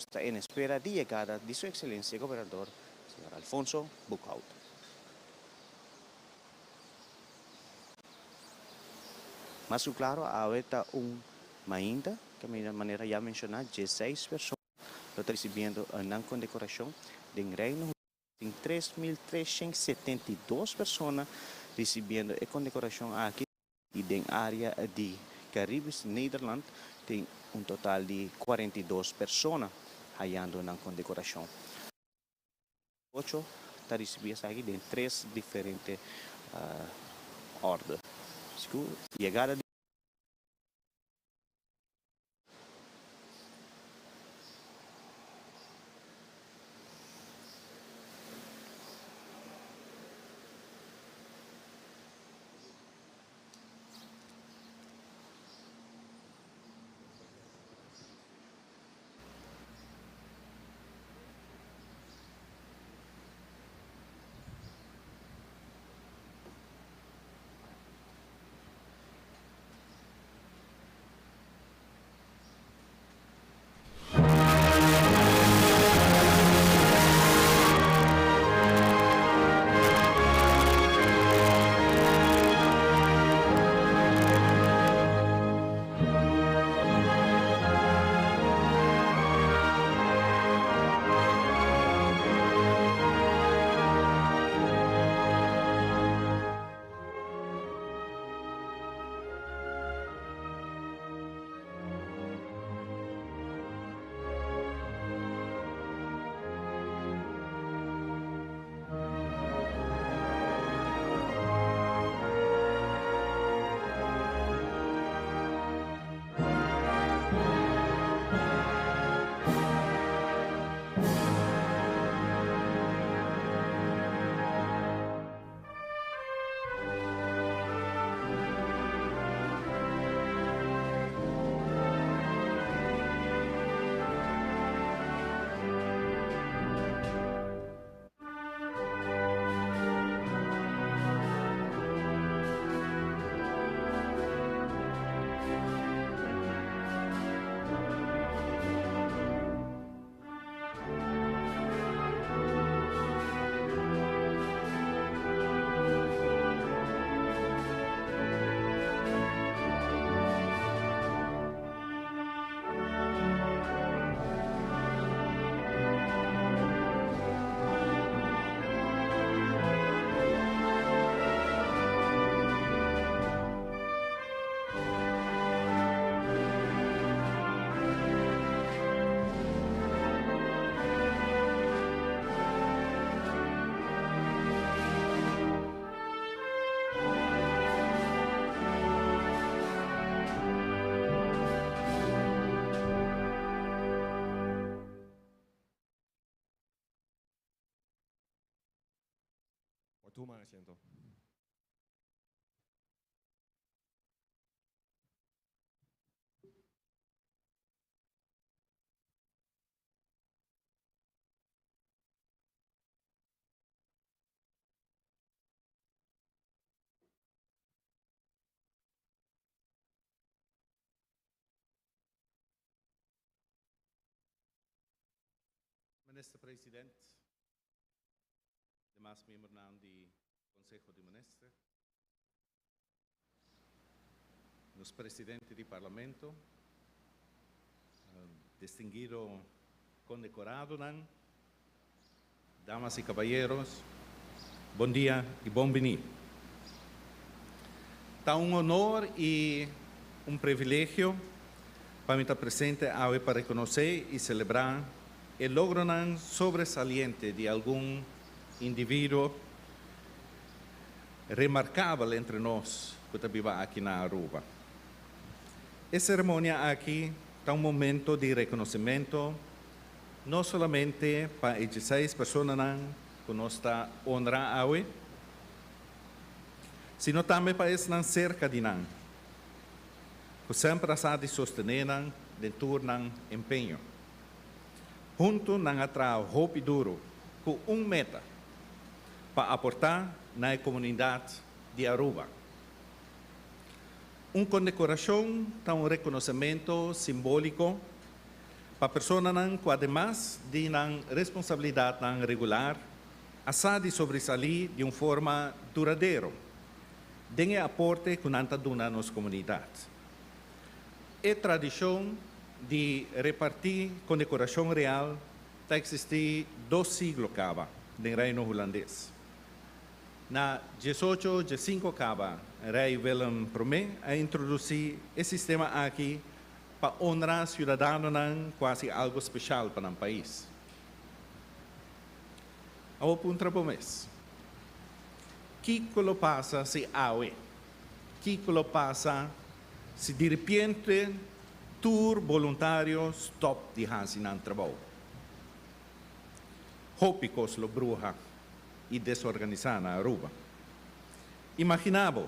Ta en espera di yegada di su Excelencia Gobernador señor Alfonso Boekhoudt. Mas cu claro awe ta un mainta caminda manera ya menciona dieseis persona lo ta ricibiendo nan condecoracion den Reino Hulandes. Tin 3372 persona ricibiendo e condecoracion aki y den area di Caribisch Nederland tin un total di 42 persona hayando nan condecoracion. Ocho ta ricibi esaki den tres diferente orde. Sigur yegada di. Por tuma asiento. Minister President, demas miembronan di Conseho di Minister, nos Presidente di Parlamento, distinguido condecoradonan, damas y caballeros, bon dia y bon bini. Ta un honor y un privilegio pa mi ta presente awe pa reconoce y celebra e logronan sobresaliente di algun individuo remarcabel entre nos cu ta biba aki na Aruba. E ceremonia aki ta un momento di reconocimento no solamente pa e dieseis personanan cu nos ta honra awe, sino tambe pa esnan cerca di nan, cu semper a sa di sostene nan den tur nan empeño. Hunto nan a traha hopi duro cu un meta, pa aporta na e comunidad di Aruba. Un condecoracion ta un reconocemento simbolico. Pa personanan ku ademas di nan responsabilidatnan regular a sa di sobresalí di un forma duradero den e aporte ku nan ta duna nos komunidat. E tradishon di repartí kondekorashon real ta eksistí dos siglo kaba den Reino Hulandes. Na 1805 kaba Rei Willem I a introdusí e sistema aki pa honra siudadanonan ku a hasi algu spesial pa nan pais. Awor puntra bo mes. Kiko lo pasa si awe? Kiko lo pasa si di repente tur boluntario stòp di hasi nan trabou? Hopi kos lo bruha i desorganisá na Aruba. Imaginá bo,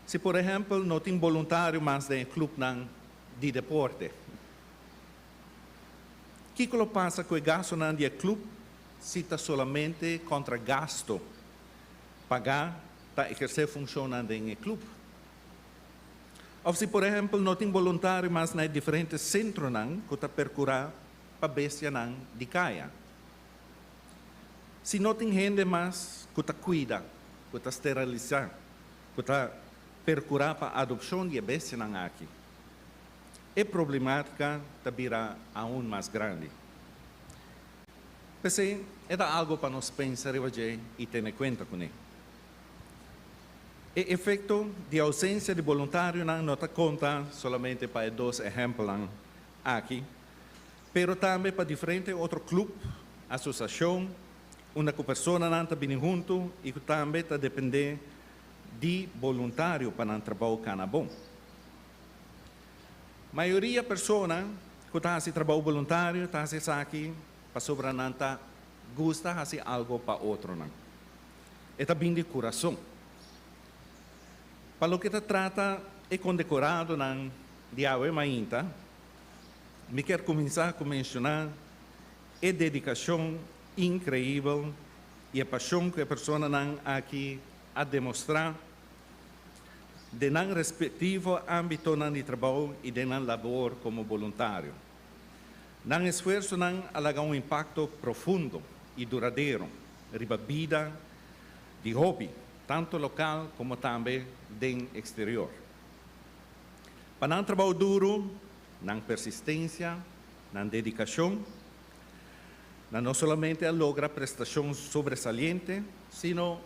si por ehèmpel no tin boluntario mas den e klupnan di deporte. Kiko lo pasa ku e gastunan di e klup si ta solamente kontra gastu pagá ta ehersé funshonnan den e klup? Òf si por ehèmpel no tin boluntario mas na e diferente sentronan ku ta perkurá pa bestianan di kaya? Si no tin hende mas ku ta kuida, ku ta steralisá, ku ta perkurá pa adopshon di e bestianan aki, e problemátika ta bira aun mas grandi. P'esei, e ta algu pa nos pensa riba dje i tene kuenta kuné. E efekto di ousensia di boluntarionan no ta konta solamente pa e dos ehèmpelnan aki, pero tambe pa diferente otro klup, asosiashon, unda ku personanan ta bini huntu i ku tambe ta dependé di boluntario pa nan trabou kana bon. Mayoria persona ku ta hasi trabou boluntario ta hasi esaki pasobra nan ta gusta hasi algu pa otronan. E ta bin di kurason. Pa loke ta trata e kondekoradonan di awe mainta, mi kier kuminsá ku menshoná e dedikashon inkreibel i e pashon ku e personanan aki a demostrá den nan respektivo ámbitonan di trabou i den nan labor komo boluntario. Nan esfuersonan a laga un impakto profundo i duradero riba bida di hopi, tantu lokal komo tambe den eksterior. Pa nan trabou duru, nan persistensia, nan dedikashon, nan no solamente a logra prestashon sobresaliente, sino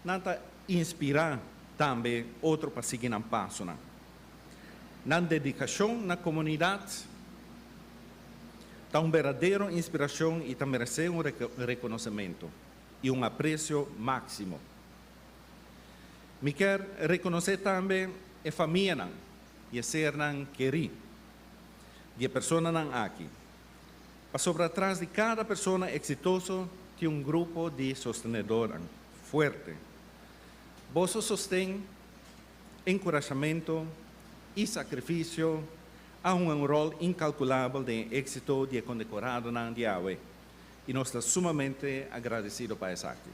Nan ta inspirá tambe otro pa sigui nan pasonan. Nan dedikashon na komunidat ta un berdadero inspirashon i ta meresé un rekonosementu i un apresio máksimo. Mi kier rekonosé tambe e famianan i e sernan kerí di e personanan aki, pasobra tras di kada persona eksitoso tin un grupo di sostenedornan fuerte. Boso sosten, enkurashamentu i sakrifisio a hunga un ròl inkalkulabel den e éksito di e kondekoradonan di awe, i nos ta sumamente agradesido pa esaki.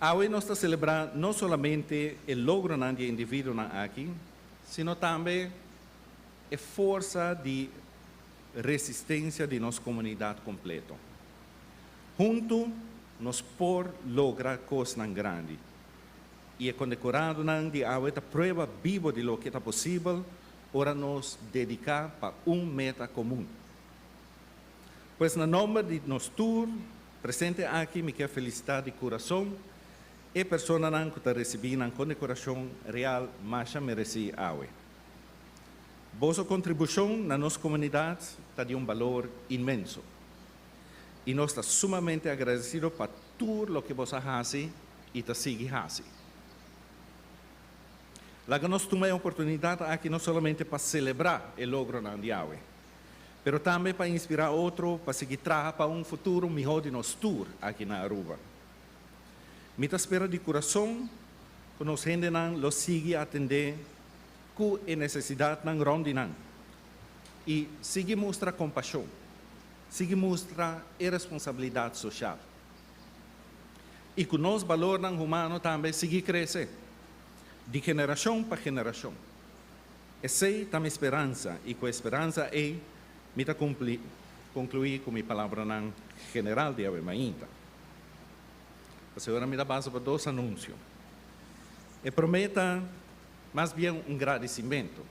Awe nos ta selebrá no solamente e logronan di e individuonan aki, sino tambe e forsa di resistensia di nos komunidat kompleto. Huntu nos por logra kosnan grandi i e kondekoradonan di awe ta prueba bibo di loke ta posibel ora nos dediká pa un meta komun. Pues na nòmber di nos tur presente aki mi ke felisitá di kurason e personanan ku ta risibí nan kondekorashon real masha meresí awe. Boso kontribushon na nos komunidat ta di un balor inmenso i nos ta sumamente agradesido pa tur loke boso a hasi i ta sigui hasi. Laga nos tuma e oportunidat aki no solamente pa selebrá e logronan di awe, pero tambe pa inspirá otro pa sigui traha pa un futuro mihó di nos tur aki na Aruba. Mi ta spera di kurason ku nos hendenan lo sigui atendé ku e nesesidatnan rònt di nan i sigui mustra kompashon, sigui mustra e responsabilidat soshal i ku nos balornan humano tambe sigui krese di generashon pa generashon. Esei ta mi speransa i ku e speransa ei Mi ta cumpli, conclui cu mi palabranan general di awe mainta. Pasobra mi ta pasa pa dos anuncio. E prome ta mas bien un gradicimento.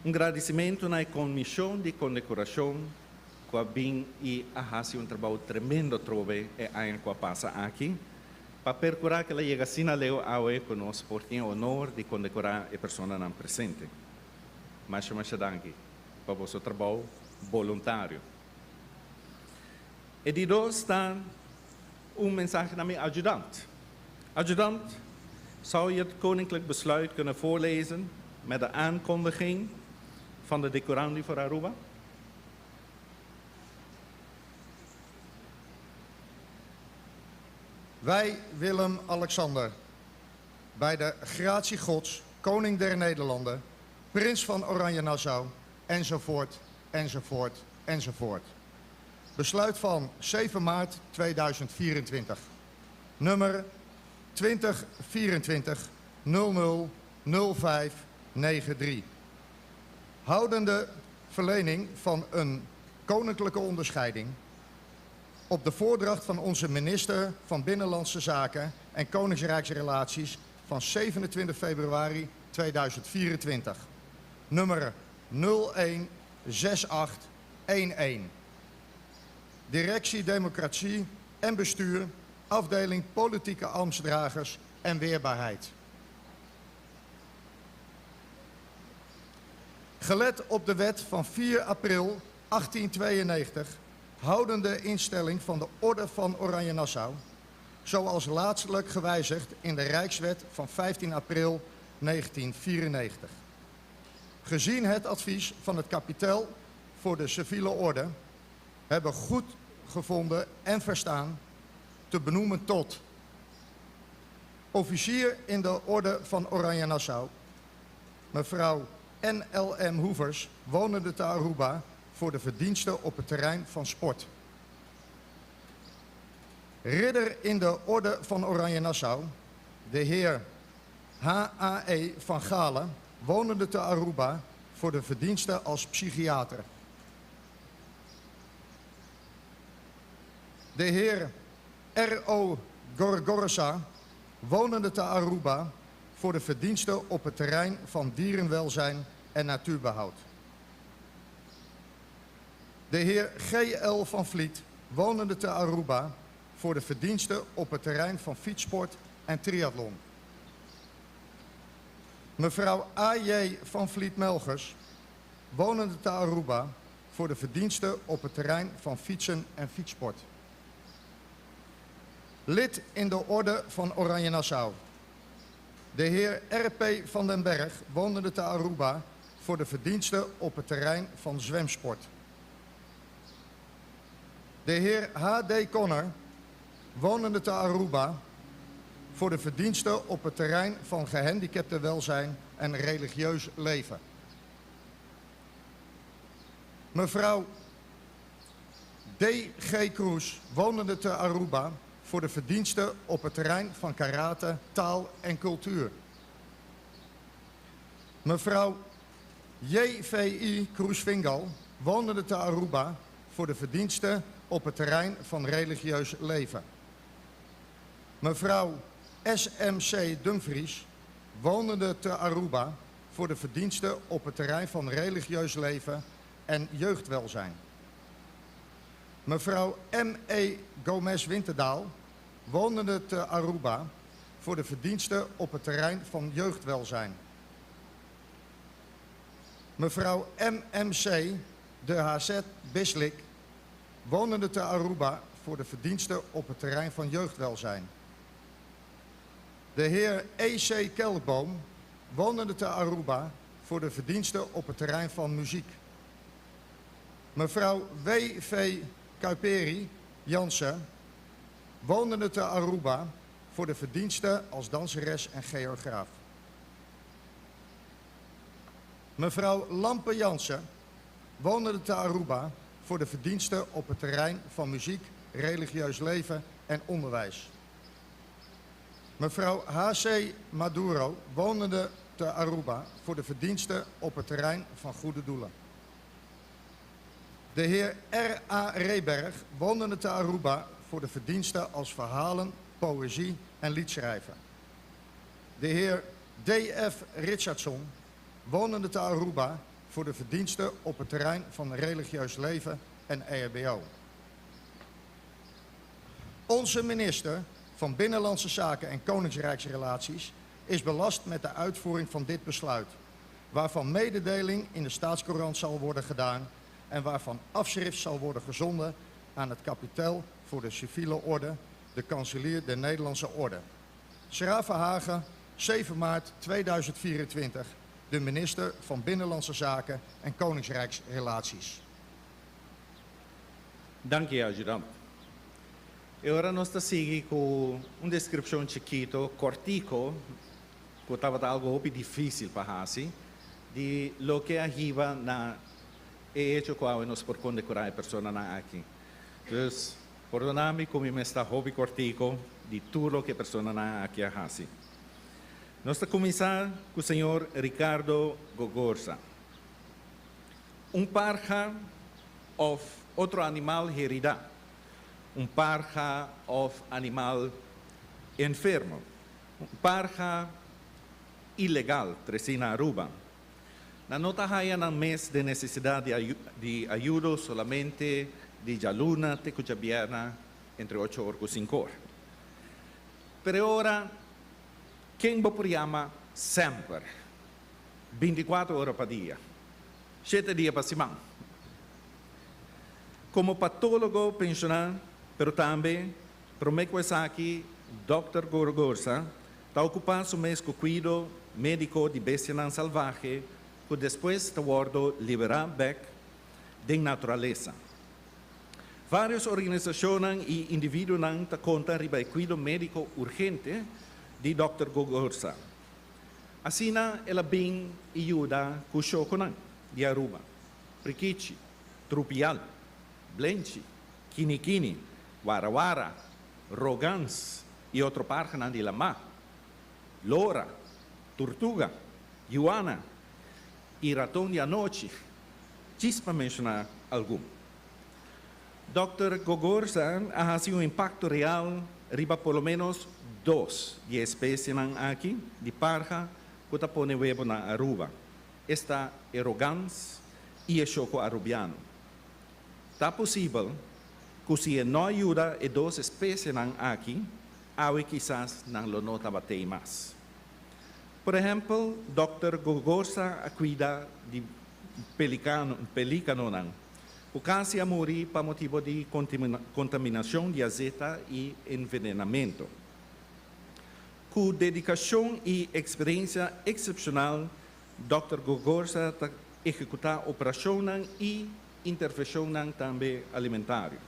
Un gradicimento na e comision di condecoracion cu a bin y a haci un trabou tremendo atrobe e aña cu a pasa aki, pa percura cu el a yega asina leu awe cu nos por tin e honor di condecora e personanan presente. Masha masha danki pa boso trabou boluntario. E di dos ta un mensahe na mi adjudant. Adjudant, zou je het Koninklijk Besluit kunnen voorlezen met de aankondiging van de decorandi voor Aruba? Wij, Willem Alexander, bij de gratie Gods, koning der Nederlanden, prins van Oranje-Nassau, enzovoort, enzovoort, enzovoort. Besluit van 7 maart 2024. Nummer 2024 00 05 93. Houdende verlening van een koninklijke onderscheiding op de voordracht van onze minister van Binnenlandse Zaken en Koningsrijksrelaties van 27 februari 2024. Nummer 016811. Directie Democratie en Bestuur, afdeling Politieke Ambtsdragers en Weerbaarheid. Gelet op de wet van 4 april 1892, houdende instelling van de Orde van Oranje Nassau, zoals laatstelijk gewijzigd in de Rijkswet van 15 april 1994. Gezien het advies van het kapitel voor de civiele orde, hebben goed gevonden en verstaan te benoemen tot officier in de Orde van Oranje Nassau, mevrouw NLM Hoevers, wonende te Aruba, voor de verdiensten op het terrein van sport. Ridder in de Orde van Oranje Nassau, de heer H.A.E. van Galen, wonende te Aruba, voor de verdiensten als psychiater. De heer R.O. Gorgorsa, wonende te Aruba, voor de verdiensten op het terrein van dierenwelzijn en natuurbehoud. De heer G.L. van Vliet, wonende te Aruba, voor de verdiensten op het terrein van fietssport en triathlon. Mevrouw A.J. van Vliet-Melgers, wonende te Aruba, voor de verdiensten op het terrein van fietsen en fietssport. Lid in de Orde van Oranje Nassau. De heer R.P. van den Berg, wonende te Aruba, voor de verdiensten op het terrein van zwemsport. De heer H.D. Connor, wonende te Aruba, voor de verdiensten op het terrein van gehandicaptenwelzijn en religieus leven. Mevrouw D.G. Kroes, wonende te Aruba, voor de verdiensten op het terrein van karate, taal en cultuur. Mevrouw J.V.I. Kroes-Vingal, wonende te Aruba, voor de verdiensten op het terrein van religieus leven. Mevrouw S.M.C. Dumfries, wonende te Aruba, voor de verdiensten op het terrein van religieus leven en jeugdwelzijn. Mevrouw M.E. Gomez Winterdaal, wonende te Aruba, voor de verdiensten op het terrein van jeugdwelzijn. Mevrouw M.M.C. de H.Z. Bislik, wonende te Aruba, voor de verdiensten op het terrein van jeugdwelzijn. De heer E.C. Kelkboom, wonende te Aruba, voor de verdiensten op het terrein van muziek. Mevrouw W.V. Kuiperi Jansen, wonende te Aruba, voor de verdiensten als danseres en geograaf. Mevrouw Lampe Jansen, wonende te Aruba, voor de verdiensten op het terrein van muziek, religieus leven en onderwijs. Mevrouw H.C. Maduro, wonende te Aruba, voor de verdiensten op het terrein van goede doelen. De heer R.A. Reberg, wonende te Aruba voor de verdiensten als verhalen, poëzie en liedschrijver. De heer D.F. Richardson, wonende te Aruba voor de verdiensten op het terrein van religieus leven en EHBO. Onze minister van Binnenlandse Zaken en Koninkrijksrelaties is belast met de uitvoering van dit besluit, waarvan mededeling in de staatscourant zal worden gedaan en waarvan afschrift zal worden gezonden aan het kapitel voor de civiele orde, de kanselier der Nederlandse Orde. 's-Gravenhage, 7 maart 2024, de minister van Binnenlandse Zaken en Koninkrijksrelaties. Danki, adjudant. I ora nos ta sigui ku un deskripshon chikitu, kòrtiku, ku tabata algu hopi difísil pa hasi, di loke a hiba na e echo ku awe nos por kondekorá e personanan aki. Dus, pordoná mi ku mi mes ta hopi kòrtiku di tur loke e personanan aki a hasi. Nos ta kuminsá ku señor Ricardo Gogorza. Un parha òf otro animal heridá, un parha òf animal enfermo, un parha ilegal tresí na Aruba. Nan no ta haya nan mes den nesesidat di ayudo solamente di djaluna te ku djabièrna entre ocho or ku sinku or. Pero e ora ken bo por yama semper, bintikuater ora pa dia, shete dia pa siman? Komo patólogo penshoná, pero tambe promé ku esaki dòkter Gorgorza ta okupá su mes ku kuido médiko di bestianan salvahe ku despues ta wòrdu liberá bèk den naturalesa. Vários organisashonnan i individuonan ta konta riba e kuido médiko urgente di dòkter Gogorza. Asina el a bin i yuda ku shokonan di Aruba, prikichi, trupial, blenchi, kinikini, warawara, rogans i otro parhanan di lamá, lora, turtuga, yuana i raton di anochi, djis pa menshoná algun. Dòkter Gogorza a hasi un impakto real riba por lo ménos dos di e espesienan aki di parha ku ta pone webo na Aruba, esta e rogans i e shoko arubiano. Ta posibel ku si e no a yuda e dos espesienan aki, awe kisas nan lo no tabat'ei mas. Por ehèmpel, Dòkter Gogorza a kuida di pelikano, pelikanonan ku kasi a muri pa motibu di kontaminashon di azeta i envenenamentu. Ku dedikashon i eksperensia eksepshonal, Dòkter Gogorza ta ehekutá operashonnan i intervenshonnan tambe alimentario.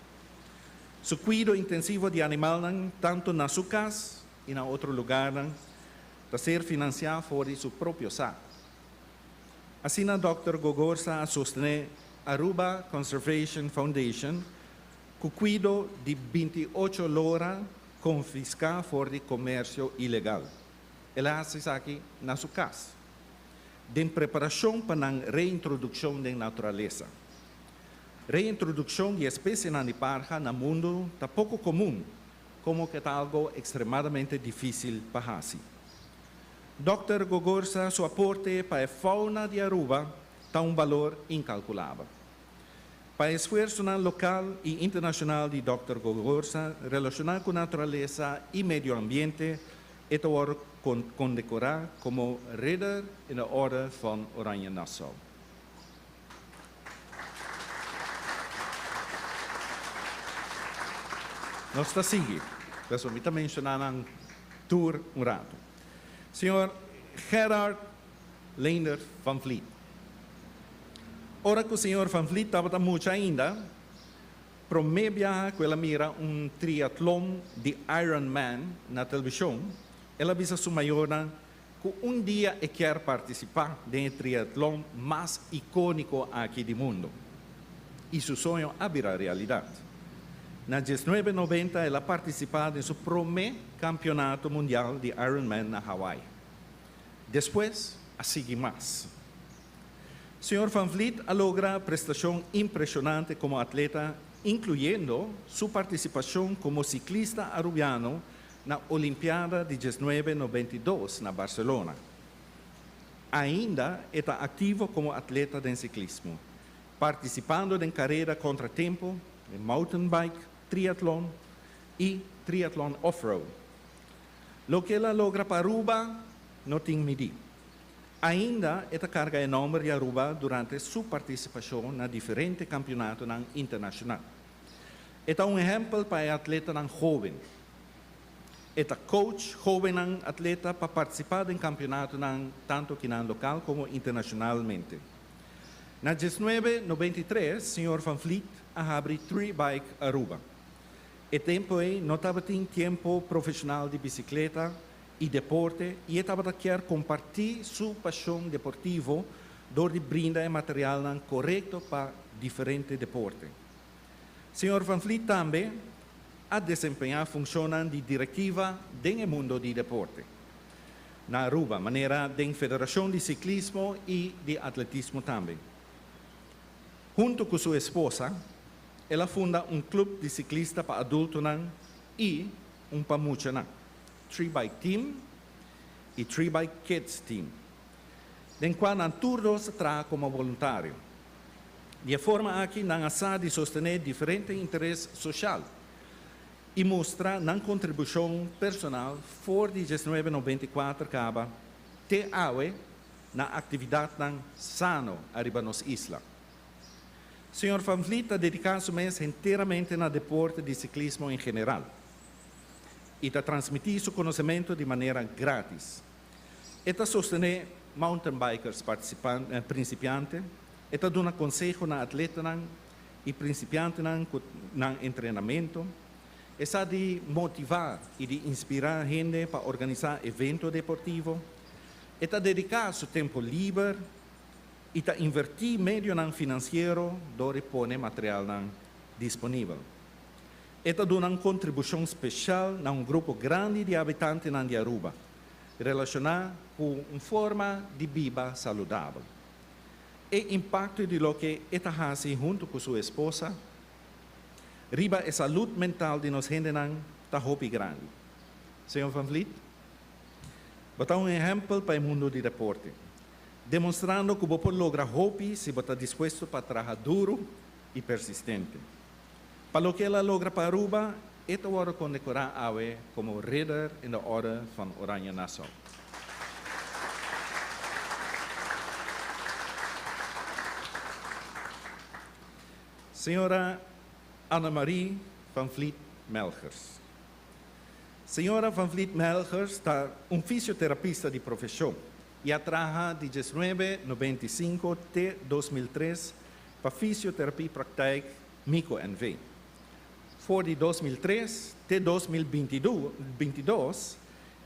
Su kuido intensivo di animalnan tantu na su kas i na otro lugarnan ta ser finansiá for di su propio sak. Asina Dòkter Gogorza a sostené Aruba Conservation Foundation ku kuido di 28 lora konfiská for di komersio ilegal. El a hasi esaki na su kas, den preparashon pa nan reintrodukshon den naturalesa. Reintrodukshon di espesienan di parha na mundu ta poko komun, komo ke ta algo ekstremadamente difísil pa hasi. Dòkter Gogorza su aporte pa e fauna di Aruba ta un balor inkalkulabel. Pa e esfuersonan lokal i internashonal di Dòkter Gogorza relashoná ku naturalesa i medio ambiente, e ta wòrdu kondekorá komo Ridder in de Orde van Oranje Nassau. Nos ta sigui, pasobra mi ta menshoná nan tur un ratu. Señor Gerard Leendert van Vliet. Ora ku señor Van Vliet tabata mucha ainda, promé biaha ku el a mira un triatlon di Ironman na televishon, el a bisa su mayornan ku un dia e kier partisipá den e triatlon mas ikóniko aki di mundu. I su soño a bira realidat. Na diesnuebe noventa el a partisipá den su promé kampionato mundial di Ironman na Hawaii. Despues a sigui mas. Señor Van Vliet a logra prestacion impresionante como atleta, incluyendo su participacion como ciclista Arubiano na Olimpiada di 1992 na Barcelona. Ainda ta activo como atleta di ciclismo, participando den careda contra tempo, den mountain bike, triatlon y triatlon off-road. Loke el a logra pa Aruba no tin midi. Ainda e ta carga e nomber di Aruba durante su participacion na diferente campeonato internacional. E ta un ehempel pa atleta hoben. E ta coach hoben atleta pa participa den campeonato tanto aki na local como internacionalmente. Na 1993, señor Van Vliet a habri Three Bike Aruba. E tempo ey no tabatin team profesional di bicicleta y deporte y e tabata kier comparti su pasion deportivo door di brinda e material corecto pa diferente deporte. Señor Van Vliet tambe a desempeña funcion di directiva den mundo di deporte. Na Aruba, manera di Federacion di Ciclismo y di Atletismo tambe. Hunto cu su esposa, el a funda un club di ciclista pa adulto y un pa mucha, Three Bike Team y Three Bike Kids Team, den cual nan tur dos ta traha como voluntario. Di forma aki nan a di sostene diferente interes social y mustra nan contribucion personal for di 1994 caba te awe na actividad sano ariba nos isla. Señor Van Vliet a dedica su mes enteramente na deporte di ciclismo en general y ta transmiti su conocimento di manera gratis. E ta sostene mountain bikers principiante, e ta duna conseho na atleta y principiante na entrenamento, e ta di motiva y di inspira hende pa organisa evento deportivo, e ta dedica su tempo liber y ta inverti medio financiero door di pone material disponibel. E ta duna un contribucion special na un grupo grandi di habitante di Aruba, relaciona cu un forma di biba saludabel. E impacto di loke e ta haci hunto cu su esposa, riba e salud mental di nos hendenan ta hopi grandi. Señor Van Vliet, bo ta un ehempel pa e mundo di deporte, demostrando cu bo por logra hopi si bo ta dispuesto pa traha duro y persistente. Pa loke el a logra pa Aruba, e ta wordo condecora awe como Ridder in de Orde van Oranje Nassau. Señora Annemarie van Vliet Melgers. Señora van Vliet Melgers ta un fisioterapista di profesion y a traha di 1995 te 2003 pa Fysiotherapie Praktijk Mico NV. For di 2003 te 2022,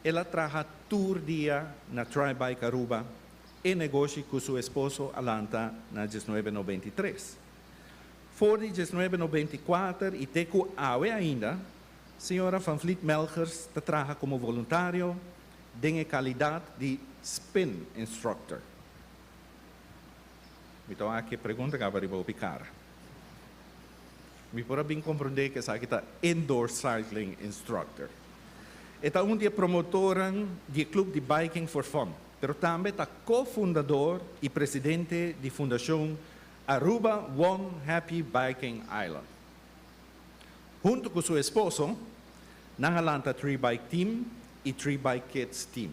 el a traha tur dia na Tribike Aruba, e negoshi cu su esposo a lanta na 1993. For di 1994 y te cu awe ainda, señora Van Vliet Melgers ta traha como voluntario den calidad di spin instructor. Anto, aki pregunta cu a picar. Mi por bin comprende cu esaki ta indoor cycling instructor. E ta un di e promotornan di club di Biking for Fun, pero tambe ta cofundador y presidente di Fundacion Aruba One Happy Biking Island. Hunto cu su esposo, nan a lanta Three Bike Team y Three Bike Kids Team,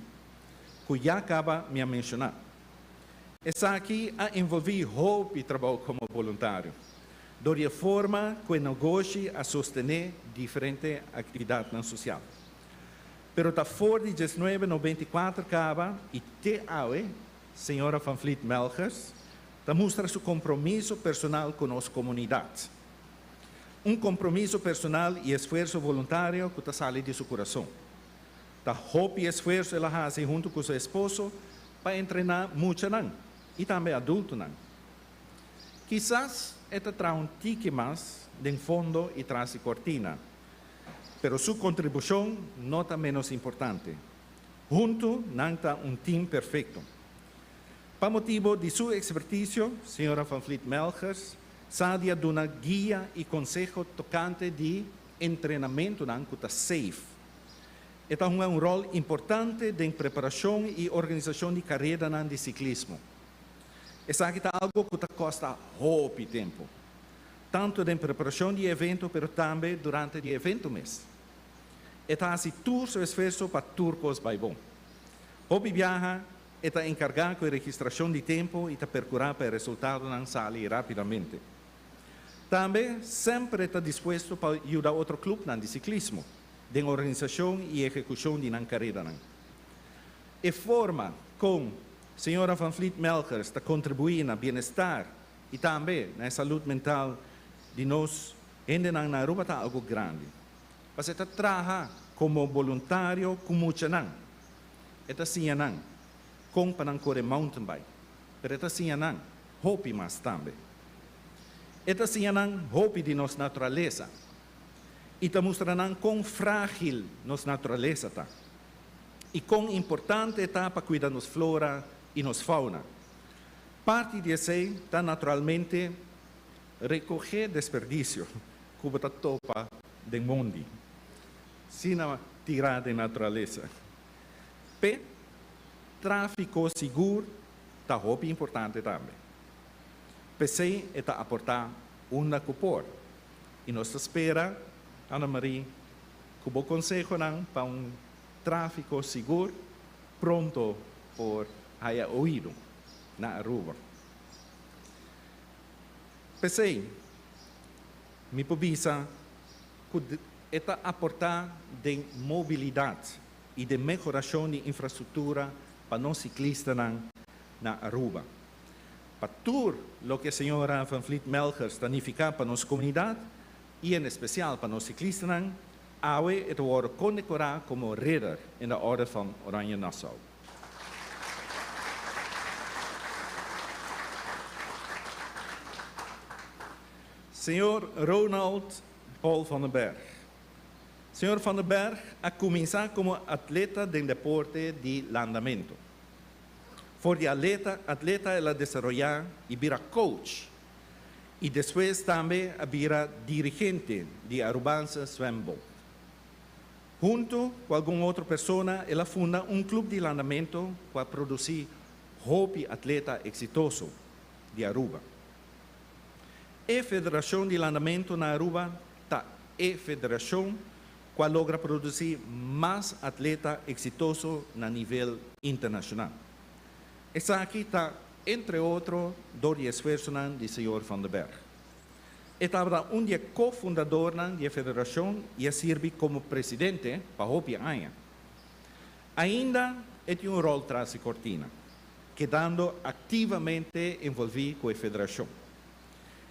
cu ya caba mi a menciona. Esaki a envolvi hopi trabou como voluntario, di forma cu e negoshi a sostene diferente actividad social. Pero ta for di 1994 caba y te awe, señora Van Vliet Melgers, ta mustra su compromiso personal cu nos comunidad. Un compromiso personal y esfuerso voluntario cu ta sali di su curason. Ta hopi esfuerso el a haci hunto cu su esposo pa entrena muchanan y tambe adultonan. Kisas e ta traha un tiki mas den fondo y tras di cortina, pero su contribucion no ta menos importante. Hunto, nan ta un team perfecto. Pa motibo di su experticio, señora Van Vliet Melchers sa di duna guia y conseho tocante di entrenamento cu ta safe. E ta un rol importante den preparacion y organisacion di carera di ciclismo. Esaki ta algo cu ta costa hopi tempo. Tanto den preparacion di evento, pero tambe durante e evento mes. E ta haci tur su esfuerso pa tur cos bay bon. Hopi biaha, e ta encarga cu e registracion di tempo y ta percura pa e resultado sali rapidamente. Tambe semper ta dispuesto pa yuda otro club di ciclismo, di organisacion y ehecucion di nan carera. E forma con señora Van Vliet Melchers ta contribui na bienestar y tambe na salud mental di nos hende na Aruba ta algo grandi. Mas e ta traha como voluntario cu muchanan. E ta siña nan con pa nan core mountain bike. Pero e ta siña nan hopi mas tambe. E ta siña nan hopi di nos naturalesa. Y ta mustra nan con fragil nos naturalesa ta. Y con importante ta pa cuida nos flora y nos fauna. Parti di esey ta naturalmente recoge desperdicio, cu ta topa den mondi. Sina tira di naturalesa. P. Trafico sigur ta hopi importante tambe. P'esey ta aporta unda cu por. Y nos ta spera, Ana Marie, cu bo conseho pa un trafico sigur pronto por haya oido na Aruba. P'esey, mi por bisa cu ta aporta den mobilidad y di mehoracion di infrastructura pa nos ciclistanan na Aruba. Pa tur loke señora Van Vliet Melchers ta significa pa nos comunidad y en especial pa nos ciclistanan, awe ta wordo condecora como ridder in de Orde van Oranje Nassau. Señor Ronald Paul van den Berg. Señor van den Berg a cuminsa como atleta di deporte di landamento. For di atleta, atleta el a desaroya y bira coach. Y despues tambe a bira dirigente di Arubaanse Zwembond. Hunto cu algun otro persona, el a funda un club di landamento cu a produci hopi atleta exitoso di Aruba. E Federacion di Landamento na Aruba ta e federacion cu a logra produci mas atleta exitoso na nivel internacional. Esaki ta, entre otro, door di esfuerso di señor Van den Berg. E tabata un di e cofundadornan di e federacion y a sirbi como presidente pa hopi aña. Ainda tin un rol tras di cortina, kedando activamente envolvi cu e federacion.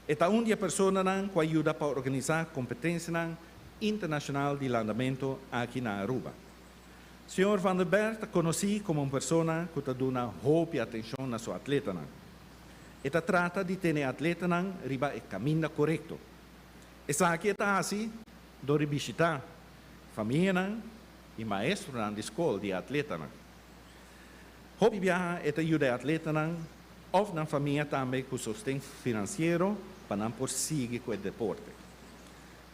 E ta un di e personanan cu a yuda pa organisa competencia internacional di landamento aki na Aruba. Señor Van der Berg ta conoci como un persona cu ta duna hopi atencion na su atletanan. E ta trata di tene atletanan riba e caminda corecto. Esaki e ta haci door di bishita famianan y maestronan di scol di atletanan. Hopi biaha e ta yuda atletanan of nan famia tambe cu sosten financiero pa nan por sigui cu e deporte.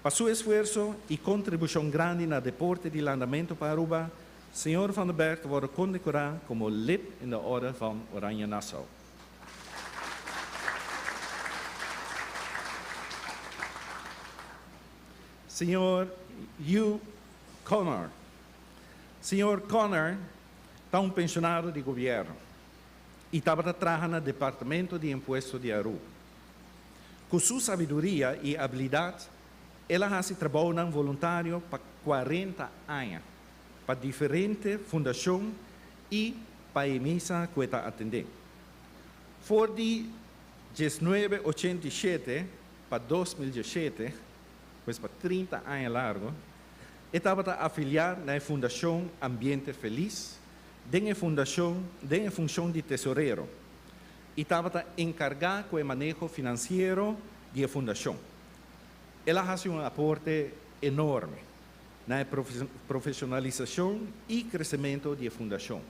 Pa su esfuerso y contribucion grandi na deporte di landamento pa Aruba, señor Van der Berg ta wordo condecora como lid in de Orde van Oranje Nassau. Señor Hugh Connor. Señor Connor ta un pensionado di gobierno y tabata traha na Departamento di Impuesto di Aruba. Cu su sabiduria y habilidad, el a haci trabou voluntario pa 40 aña, pa diferente fundacion y pa e misa cu ta atende. For di 1987 pa 2017, pues pa 30 aña largo, e tabata afilia na Fundacion Ambiente Feliz, den fundacion, den funcion di tesorero, y tabata encarga cu e maneho financiero di e fundacion. El a haci un aporte enorme na profesionalisacion y crecemento di e fundacion.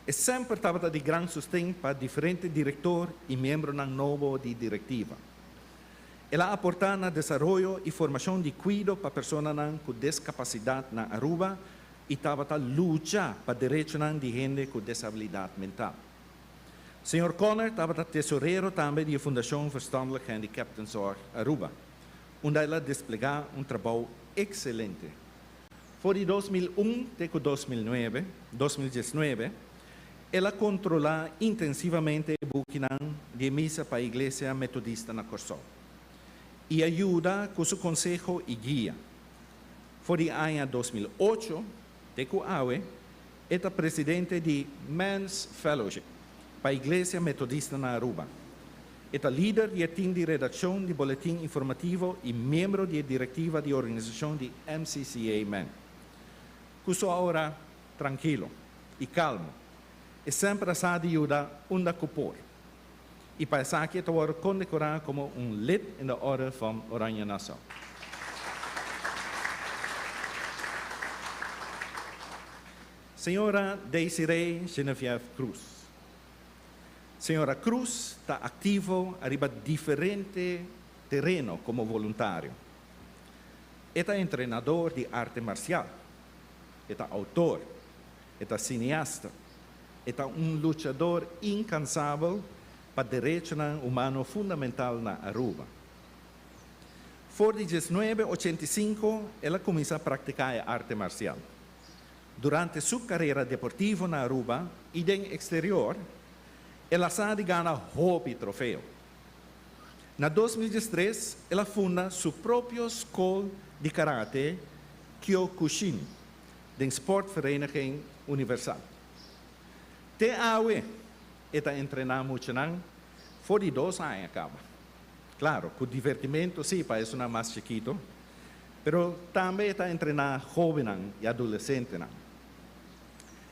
E semper tabata di gran sosten pa diferente director y miembronan nobo di directiva. El a aporta na desaroyo y formacion di cuido pa personanan cu discapacidad na Aruba y tabata lucha pa derechonan di hende cu desabilidad mental. Señor Conner tabata tesorero tambe di Fundacion Verstandelijk Gehandicaptenzorg Aruba, unda el a desplega un trabou excelente. For di 2001 te cu 2009, 2019, el a controla intensivamente e bukinan di misa pa Iglesia Metodista na Corsou y a yuda cu su conseho y guia. For di aña 2008, te cu awe, e ta presidente di Men's Fellowship pa Iglesia Metodista na Aruba. E ta lider di e team di redaccion di boletin informativo y miembro di directiva di organisacion di MCCA Men. Cu su aura trankil y calmo. E semper a sa di yuda unda cu por. Y pa esaki e ta wordo condecora como un lid in de Orde van Oranje Nassau. Señora Desiree Genevieve Cruz. Señora Cruz ta activo riba diferente tereno como voluntario. E ta entrenado di arte marcial. E ta autor. E ta cineasta. E ta un luchador incansabel pa derecho humano fundamental na Aruba. For di 1985, el a cuminsa practica arte marcial. Durante su carera deportivo na Aruba y den exterior, el a sa di gana hopi trofeo. Na 2013, el a funda su propio scol di karate, Kyokushin, di Sportvereniging Universal. Te awe, e ta entrena muchanan, for di 2 aña caba. Claro, cu divertimento si, pa esnan mas chikito, pero tambe e ta entrena hoben y adolescente.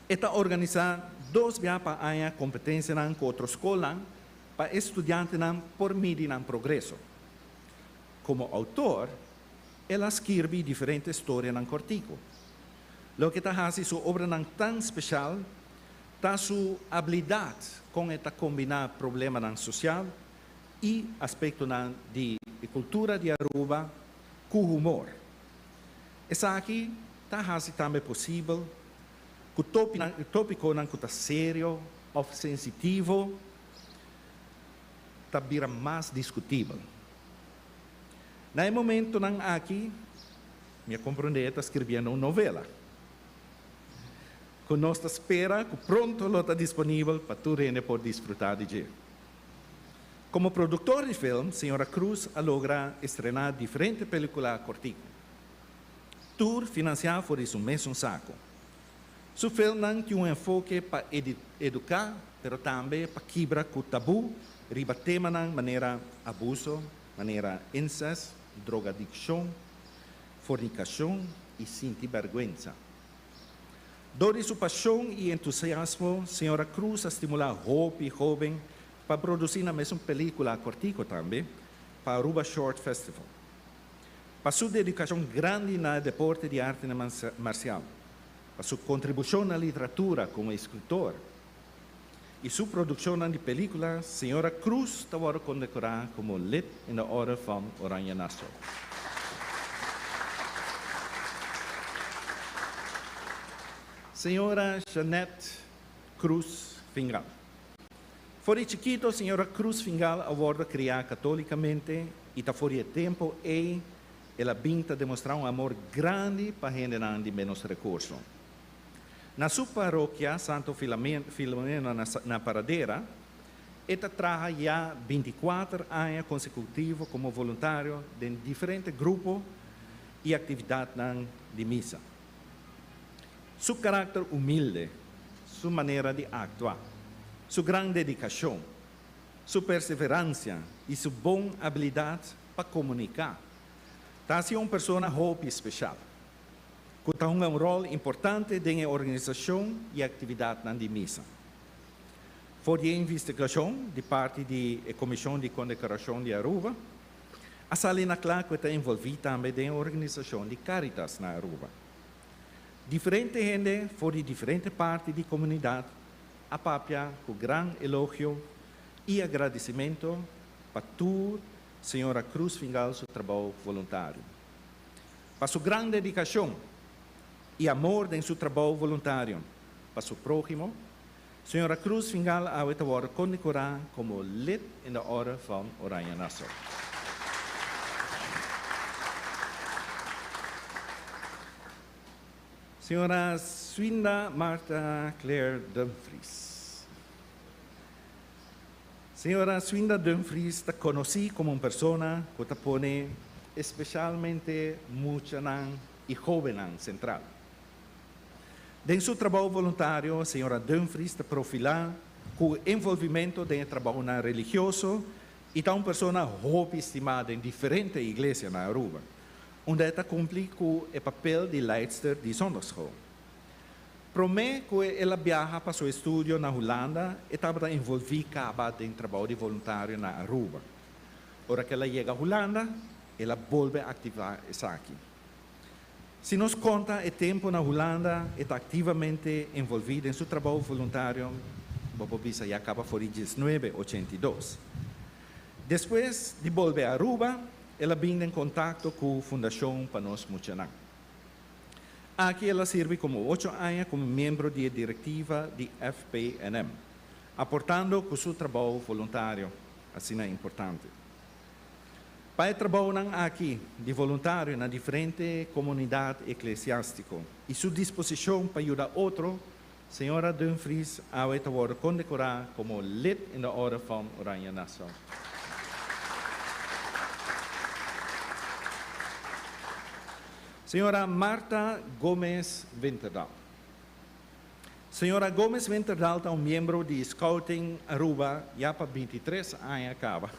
E ta organisa dos biaha pa aña competencia cu otro scol pa studiantenan por midi nan progreso. Como autor, el a skirbi diferente storianan cortico. Loke ta haci su obranan tan special ta su habilidad con e ta combina problemanan social y aspectonan di cultura di Aruba cu humor. Esaki ta haci tambe posibel cu topiconan cu ta serio of sensitivo ta bira mas discutibel. Na e momentonan aki, mi a comprende, e ta skirbiendo un novela. Cu nos ta spera cu pronto lo ta disponibel pa tur hende por disfruta di dje. Como productor di film, Señora Cruz a logra estrena diferente pelicula cortico. Tur financia for di su mesun saco. Su filmnan tin un enfoke pa educa, pero tambe pa kibra cu tabu, riba temanan manera abuso, manera incest, drogadiccion, fornicacion y sinti berguensa. Door di su pasion y entusiasmo, Señora Cruz a stimula hopi hoben pa produci nan mesun pelicula cortico tambe pa Aruba Short Festival. Pa su dedicacion grandi na deporte di arte marcial, pa su contribucion na literatura como escritor y su produccion di pelicula, Señora Cruz ta condecora como lid in de Orde van Oranje Nassau. Señora Jeanette Cruz Fingal. For di chikito, Señora Cruz Fingal a wordo cria catolicamente y ta for di e tempo ey el a bin ta demostra un amor grandi pa hende di menos recurso. Na su parokia, Santo Filomena na Paradera, e ta traha ya 24 aña consecutivo como voluntario den diferente grupo y actividad di misa. Su caracter humilde, su manera di actua, su gran dedicacion, su perseverancia y su bon habilidad pa comunica, ta un persona hopi special, cu tin un rol importante den organisacion y actividad di misa. For di investigacion di parti di Comision di Condecoracion di Aruba, a sali na cla cu e ta envolvi tambe den organisacion di Caritas na Aruba. Diferente hende for di diferente parti di comunidad. a papia ku gran elogio i agradesimentu pa tur señora Cruz Fingal su trabou voluntario. Pa su gran dedikashon i amor den su trabou voluntario pa su próhimo, señora Cruz Fingal awe ta wòrdu kondekorá komo Lid in de Orde van Oranje Nassau. Señora Swinda Martha Claire Dumfries. Señora Swinda Dumfries ta konosí komo un persona ku ta pone espesialmente muchanan i hóbennan sentral. Den su trabou voluntario, señora Dumfries ta profilá ku envolvimentu den e trabounan religioso i ta un persona hopi stimá den diferente iglesia na Aruba, unda e ta kumpli ku e papel di leidster di zondagschool. Promé ku el a biaha pa su estudio na Hulanda, e tabata envolví kaba den trabou di voluntario na Aruba. Ora ku el a yega Hulanda, el a bolbe aktivá esaki. Si nos konta e tempu na Hulanda e ta aktivamente envolví den su trabou voluntario, bo por bisa ya kaba for di 1982. Despues di bolbe Aruba, el a bin den kontakto ku Fundashon pa Nos Muchanan. Aki el a sirbi komo ocho aña komo miembro di e direktiva di FPNM, aportando ku su trabou voluntario asina importante. Pa e trabounan aki di voluntario na diferente komunidat eklesiástiko i su disposishon pa yuda otro, señora Dumfries awe ta wòrdu kondekorá komo Lid in de Orde van Oranje Nassau. Señora Martha Gomez Winterdal. Señora Gomez Winterdal ta un miembro di Scouting Aruba ya pa 23 aña kaba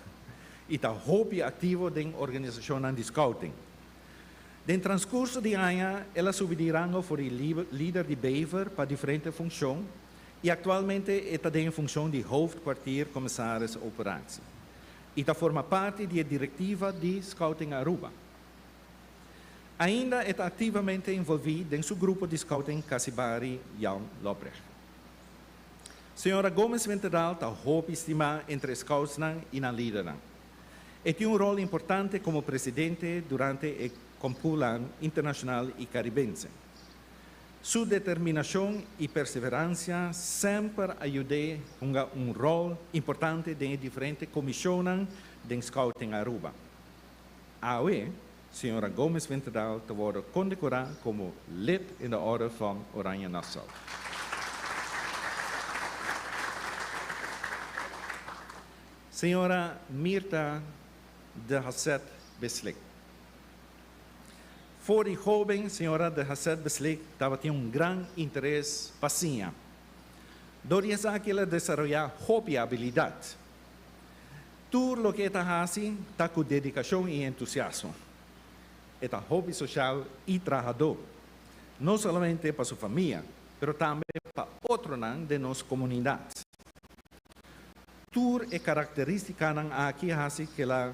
i ta hopi aktivo den organisashonnan di Scouting. Den transkurso di aña el a subi di rango for di lider di Bever pa diferente funshon i aktualmente e ta den funshon di hoofdkwartiercommissaris operatie i ta forma parti di e direktiva di Scouting Aruba. Ainda e ta aktivamente envolví den su grupo di Scouting Casibari Jan Lobrecht. Señora Gomez Winterdal ta hopi stimá entre scoutsnan i nan lidernan. E tin un ròl importante komo presidente durante e Kompulan Internashonal i Karibense. Su determinashon i perseveransia semper a yud'é hunga un ròl importante den e diferente komishonnan den Scouting Aruba. Awe, señora Gomez Winterdal ta wòrdu kondekorá komo Lid in de Orde van Oranje Nassau. Señora Mirta de Hasset Beslik. For di hóben, señora de Hasset Beslik tabatin un gran interes pa siña. Dor di esaki el a desaroyá hopi abilidat. Tur loke e ta hasi ta ku dedikashon i entusiasmo. E ta hopi soshal i trahadó, no solamente pa su famia, pero tambe pa otronan den nos komunidat. Tur e karakterístikanan aki hasi ku el a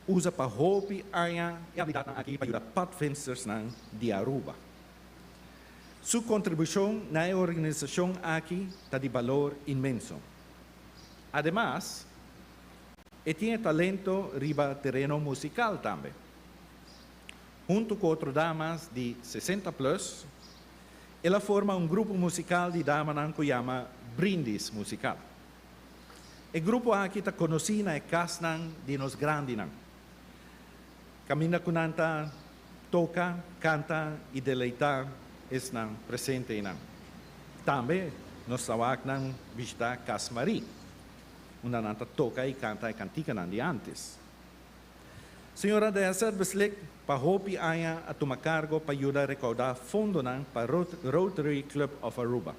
usa pa hopi aña e abilidatnan aki pa yuda padvinstersnan di Aruba. Su kontribushon na e organisashon aki ta di balor inmenso. Ademas, e tin e talento riba tereno musical tambe. Hunto cu otro damas di 60 plus, el a forma un grupo musical di damanan cu yama Brindis Musical. E grupo aki ta conoci na e casnan di nos grandinan. Caminda cu nan ta toca, canta y deleita esnan presente einan. Tambe nos ta wak nan bishita Cas Marie, unda nan ta toca y canta e canticanan di antes. Señora Deaser Beslik pa hopi aña a tuma cargo pa yuda recauda fondonan pa Rotary Club of Aruba.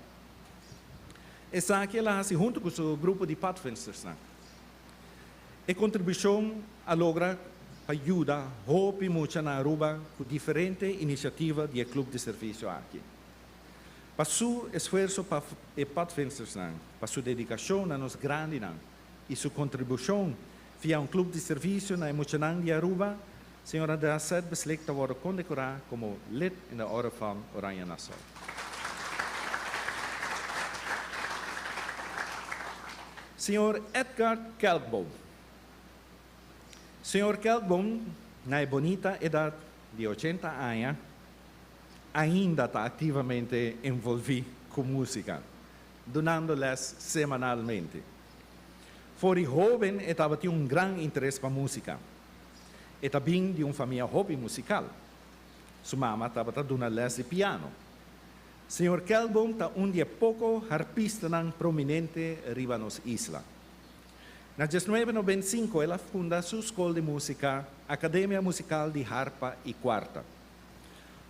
Esaki el a haci hunto cu su grupo di padvinstersnan. E contribucion a logra pa yuda hopi mucha na Aruba cu diferente iniciativa di e club di servicio aki. Pa su esfuerso pa e padvinstersnan, pa su dedicacion na nos grandinan y su contribucion via un club di servicio na e muchanan di Aruba, señora De Hasset Beslik ta wordo condecora como Lid in de Orde van Oranje Nassau. Señor Edgar Kelkboom. Señor Kelkboom, na e bunita edad di 80 aña, ainda ta activamente envolvi cu musica, dunando les semanalmente. For di hoben e tabatin un gran interes pa musica. E ta bin di un famia hopi musical. Su mama tabata duna les di piano. Señor Kelkboom ta un di e poco harpistanan prominente riba nos isla. Na 1995 el a funda su scol di musica, Academia Musical di Harpa y Cuarta.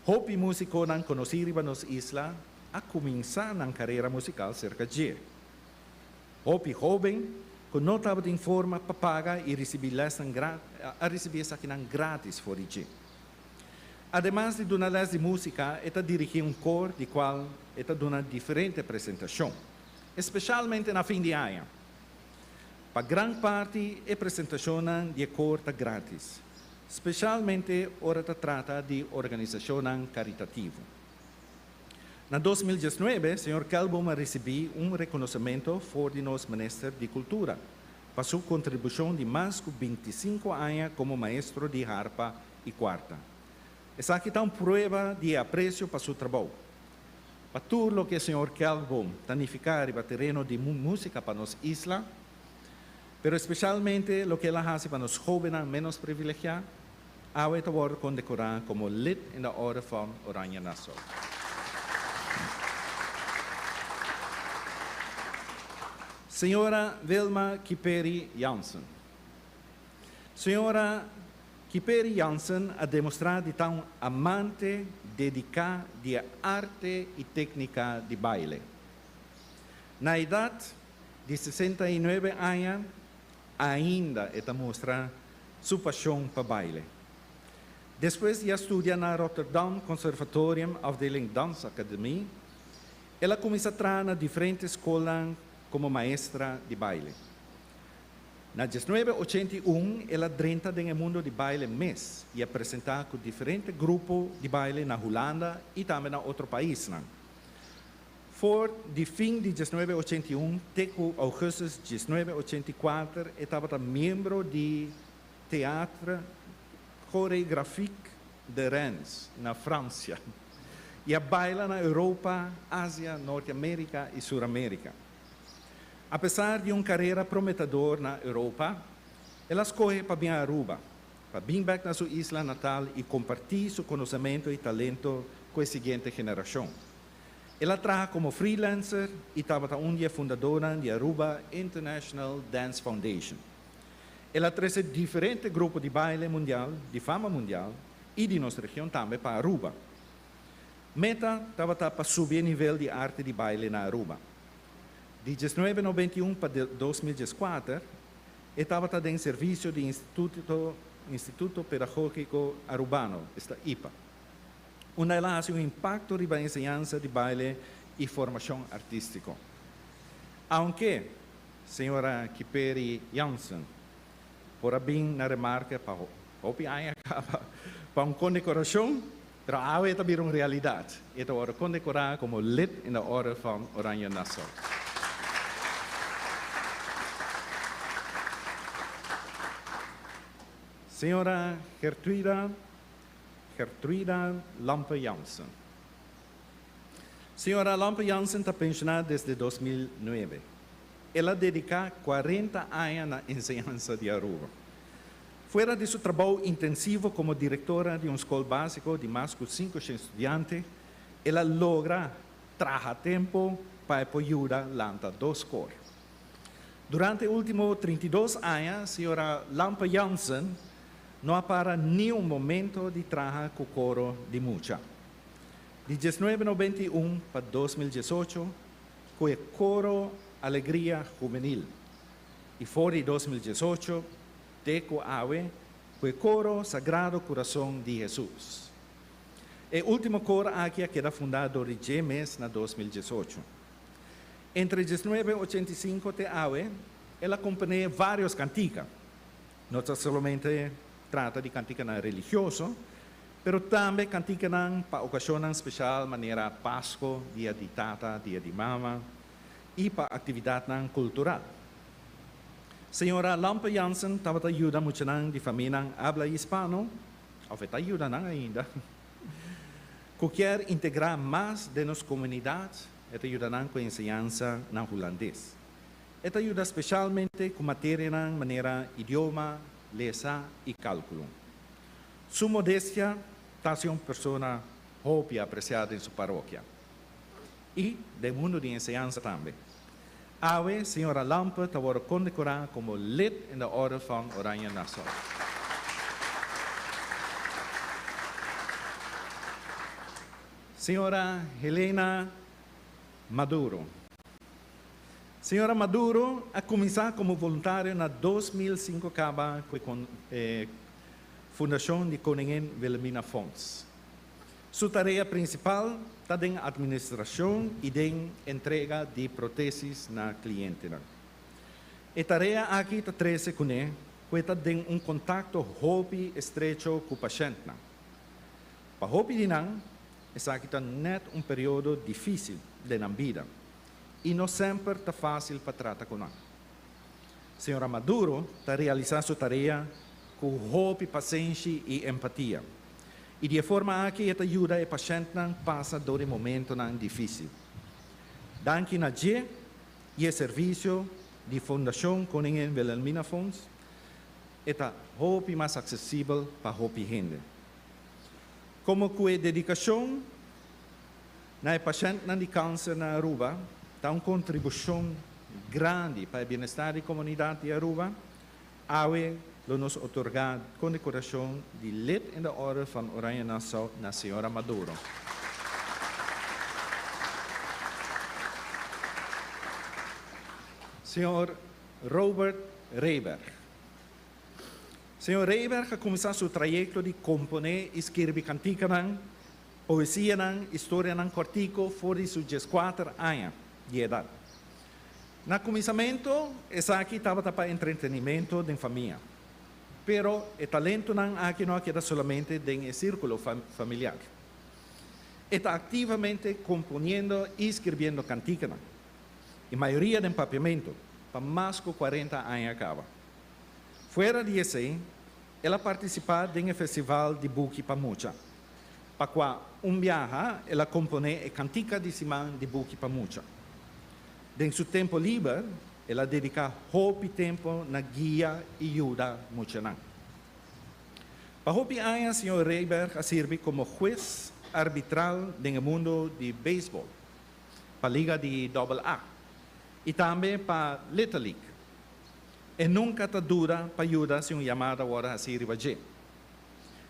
Hopi musiconan conoci riba nos isla a cuminsa nan carera musical cerca dje. Hopi hoben cu no tabatin forma pa paga y ricibi lesnan a ricibi esakinan gratis for di dje. Ademas di duna les di musica, e ta dirigi un koor di cual e ta duna diferente presentacion, especialmente na fin di aña. Pa gran parti e presentacionnan di e koor ta gratis, specialmente ora ta trata di organisacionnan caritativo. Na 2019, señor Kelkboom a ricibi un reconocimento for di nos Minister di Cultura pa su contribucion di mas cu 25 aña como maestro di harpa y cuarta. Esaki ta un prueba di aprecio pa su trabou. Pa tur loke señor Kelkboom ta nifica riba tereno di musica pa nos isla, pero especialmente loke el a haci pa nos hobennan menos privilegia, awe ta wordo condecora como lid in de Orde van Oranje Nassau. Señora Wilma Kiperi Jansen. Señora Kiperi Jansen a demostra di ta un amante dedica di arte y tecnica di baile. Na edad di 69 aña, ainda e ta mustra su pasion pa baile. Despues di a studia na Rotterdam Conservatorium afdeling Dansacademie, el a cuminsa traha na diferente scol como maestra di baile. Na 1981, el a drenta den mundo di baile mes y a presenta cu diferente grupo di baile na Hulanda y tambe na otro pais. For di fin di 1981 te augustus 1984, e tabata miembro di Théâtre Chorégraphique de Rennes, na Francia. Y a baila na Europa, Asia, Norte America y Sur America. Apesar di un carera prometedor na Europa, el a scoge pa bin Aruba, pa bin back na su isla natal y comparti su conocimento y talento cu e siguiente generacion. El a traha como freelancer y tabata un di e fundadornan di Aruba International Dance Foundation. El a trece diferente grupo di baile mundial, di fama mundial y di nos region tambe pa Aruba. Meta tabata pa subi e nivel di arte di baile na Aruba. Di 1991 pa 2004, e tabata den servicio di Instituto Pedagogico Arubano, esta IPA, unda el a haci un impacto riba enseñansa di baile y formacion artistico. Aunke señora Kiperi Jansen por a bin na remarke pa hopi aña pa un condecoracion, pero awe ta bira un realidad. E ta wordo condecora como lid in de Orde van Oranje Nassau. Señora Gertruida Lampe Jansen. Señora Lampe Jansen ta pensiona desde 2009. El a dedica 40 aña na enseñansa di Aruba. Fuera di su trabou intensivo como directora di un scol basico di mas cu 500 studiante, el a logra traha tempo pa yuda lanta dos koor. Durante e ultimo 32 aña, señora Lampe Jansen no a para ni un momento di traha cu coro di mucha. Di 1991 pa 2018, cu e coro Alegria Juvenil. Y for di 2018, te cu awe, cu e coro Sagrado Corazon di Jesus. E ultimo coro aki a keda funda door di mes na 2018. Entre 1985 te awe, el a compone varios cantica. No ta solamente trata di canticanan religioso, pero tambe canticanan pa ocasion special, manera Pasco, Dia di Tata, Dia di Mama, y pa actividadnan cultural. Señora Lampe Jansen tabata yuda muchanan di famianan habla hispano, of e ta yuda nan ainda, cu kier integra mas den nos comunidad, e ta yuda nan cu enseñansa na Hulandes. E ta yuda specialmente cu materianan manera idioma, lesa y calculo. Su modestia ta haci un persona hopi aprecia den su parokia y den mundo di enseñansa tambe. Awe, señora Lampe ta wordo condecora como lid in de Orde van Oranje Nassau. Señora Helena Maduro. Señora Maduro a cuminsa como voluntario na 2005 caba cu e Fundacion di Koningin Wilhelmina Fonds. Su tarea principal ta den administracion y den entrega di protesis na clientenan. E tarea aki ta trece cune cu e ta den un contacto hopi estrecho cu pashentnan. Pa hopi di nan, esaki ta net un periodo dificil den nan bida y no semper ta facil pa trata cu nan. Señora Maduro ta realisa su tarea cu hopi pasenshi y empatia. Y di e forma aki e ta yuda e pashentnan pasa door e momentonan dificil. Danki na dje y e servicio di Fundacion Koningin Wilhelmina Fonds, e ta hopi mas accesibel pa hopi hende. Como cu e dedicacion na e pashentnan di cancer na Aruba ta un contribucion grandi pa e bienestar di comunidad di Aruba, awe lo nos otorga condecoracion di Lid in de Orde van Oranje Nassau na señora Maduro. Señor Robert Reyberg. Señor Reyberg a cuminsa su trayecto di compone y skirbi canticanan, poesianan y storianan cortico for di su 14 aña di edad. Na cuminsamento esaki tabata pa entretenimento den famia. Pero e talentonan aki no a keda solamente den e circulo familiar. E ta activamente componiendo y skirbiendo canticanan. E mayoria den Papiamento, pa mas cu 40 aña caba. Fuera di esey, el a participa den e festival di buki pa mucha, pa cua un biaha el a compone e cantica di siman di buki pa mucha. Den su tempo liber, el a dedica hopi tempo na guia y yuda muchanan. Pa hopi aña señor Reyberg a sirbi como hues arbitral den e mundo di baseball, pa liga di Double A y tambe pa Little League. E nunca ta duda pa yuda si un yamada wordo haci riba dje.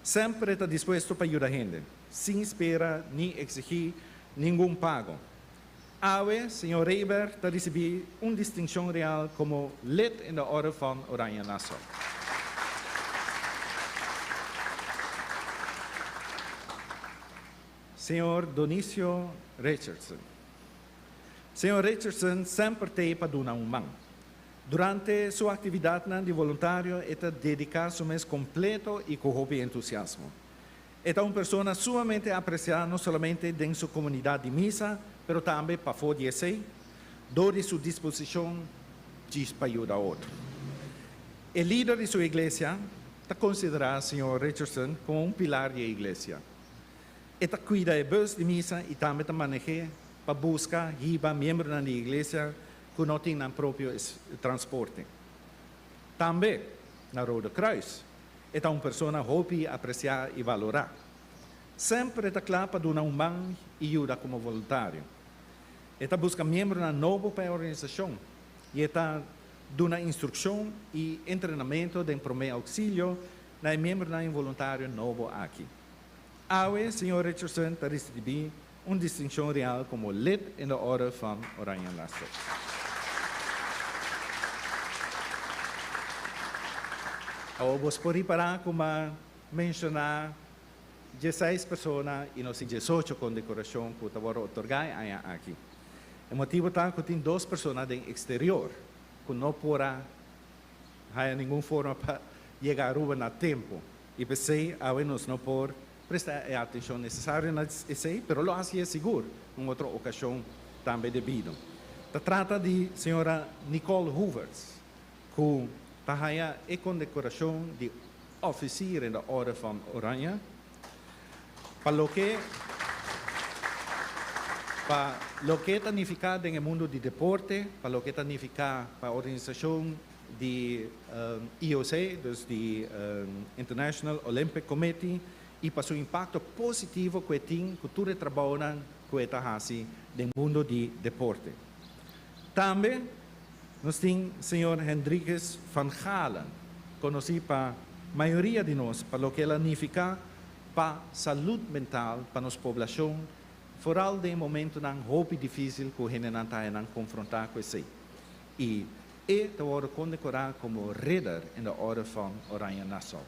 Semper e ta dispuesto pa yuda hende, sin spera ni exigi ningun pago. Awe, señor Reyberg ta ricibi un distincion real como Lid in de Orde van Oranje Nassau. Señor Donicio Richardson. Señor Richardson semper t'ey pa duna un man. Durante su actividadnan di voluntario e ta dedica su mes completo y cu hopi entusiasmo. E ta un persona sumamente aprecia no solamente den su comunidad di misa, pero tambe pafo di esey, door di su disposicion djis pa yuda otro. E lider di su iglesia ta considera señor Richardson como un pilar di e iglesia. E ta cuida e bus di misa y tambe ta maneh'e pa busca hiba miembronan di iglesia cu no tin nan propio transporte. Tambe, na Rode Kruis, e ta un persona hopi aprecia y valora. Semper e ta cla pa duna un man y yuda como voluntario. E ta busca miembronan nobo pa e organisacion y e ta duna instruccion y entrenamento den prome auxilio na e miembronan y voluntario nobo aki. Awe, señor Richardson ta ricibi un distincion real como Lid in de Orde van Oranje Nassau. Awor bos por ripara cu m'a menciona 16 persona y nos tin 18 condecoracion cu ta wordo otorga e aña aki. E motibo ta cu tin dos persona den exterior cu no por a haya ningun forma pa yega Aruba na tempo y p'esey awe nos no por presta e atencion necesario na esey, pero lo haci e sigur un otro ocasion tambe debido. Ta trata di señora Nicole Hoevertsz. Ku ta haya e kondekorashon di Officier in de Orde van Oranje pa loke pa loke ta nifiká den e mundu di deporte, pa loke ta nifiká pa organisashon di IOC, dus di International Olympic Committee, i pa su impakto positivo ku e tin ku tur e trabounan ku e ta hasi den mundu di deporte. Tambe nos tin señor Hendrikus van Galen, konosí pa mayoria di nos pa loke el a nifiká pa salud mental pa nos poblashon, foral den e momentunan hopi difísil ku hendenan ta haña nan konfrontá ku esei. I e ta wòrdu kondekorá komo Ridder in de Orde van Oranje Nassau.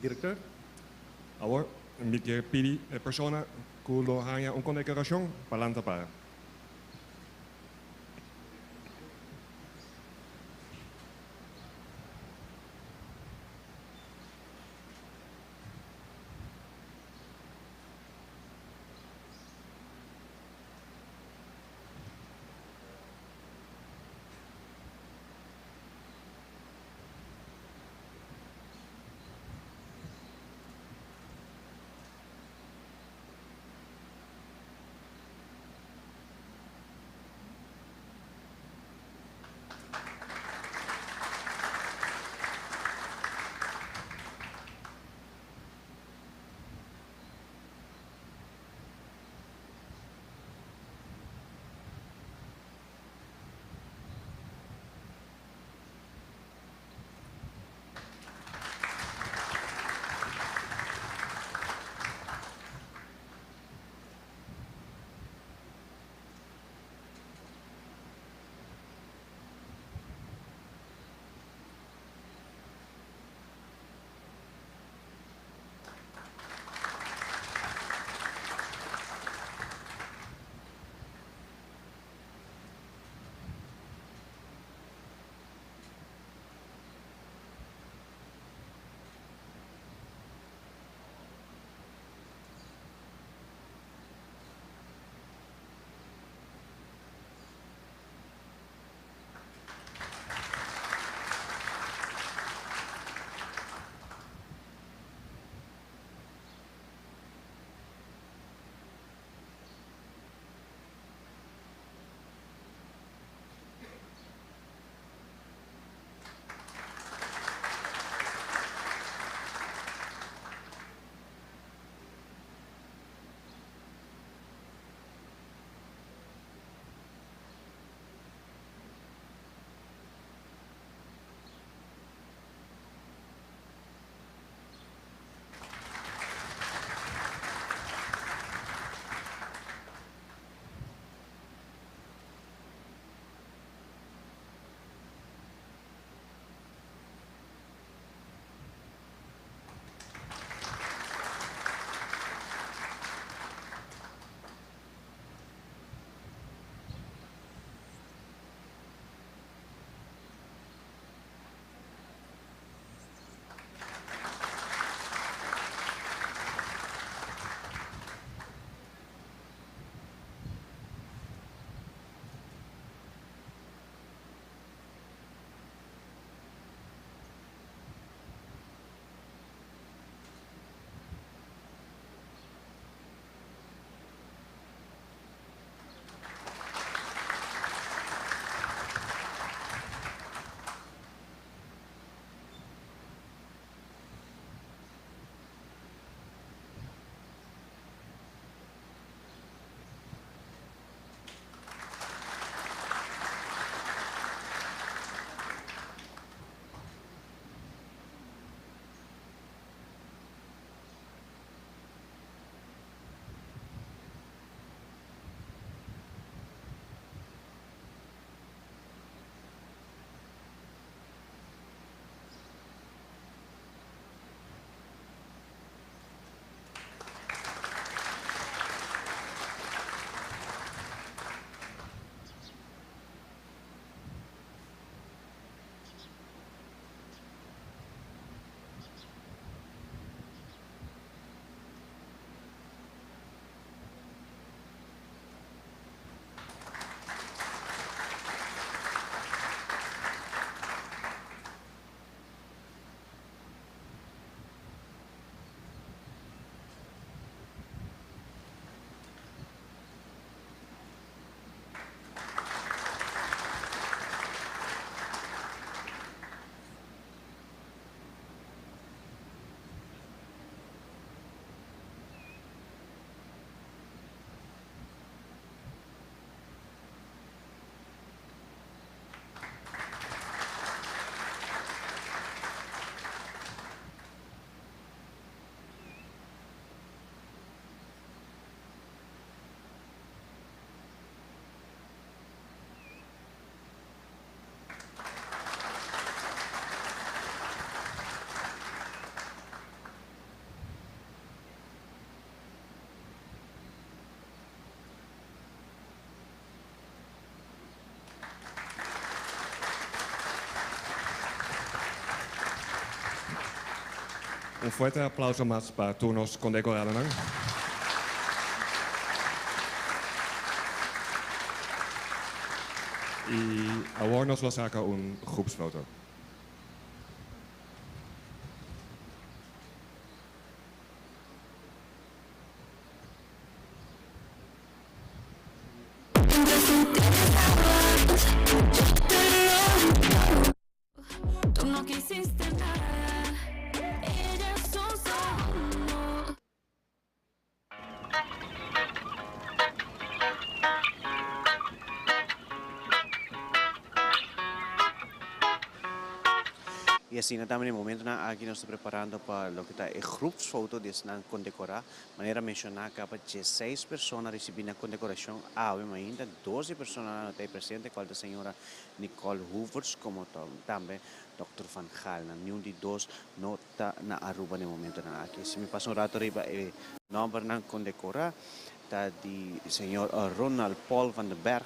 Direktor. Awor mi kier pidi e persona ku lo haña un kondekorashon pa lanta para. Un fuerte aplauso mas pa tur nos kondekoradonan. I awor nos lo saka un groepsfoto. Y asina tambe na e momentonan aki nos ta preparando pa loke ta e groepsfoto di esnan condecorá. Manera menciona caba dieseis persona a ricibi nan condecoracion awe, ma ainda doce personanan no ta ei presente, cual ta señora Nicole Hoevers como tambe Dòkter Van Gaal. Nan niun di dos no ta na Aruba na e momentonan aki. Si mi pasa un rato riba e nòmbernan kondekorá ta di señor Ronald Paul van den Berg,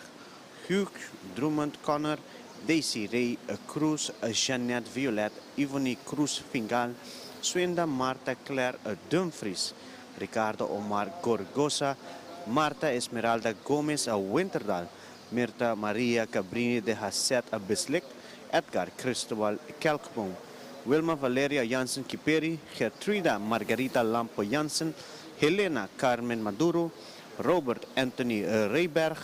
Hugh Drummond Connor, Daisy Ray Cruz, Jeannette Violet, Ivony Cruz Fingal, Swinda Martha Claire Dumfries, Ricardo Omar Gorgosa, Martha Esmeralda Gomez Winterdal, Mirta Maria Cabrini de Hasset Beslik, Edgar Cristobal Kelkboom, Wilma Valeria Jansen Kiperi, Gertruida Margarita Lampo Jansen, Helena Carmen Maduro, Robert Anthony Reyberg,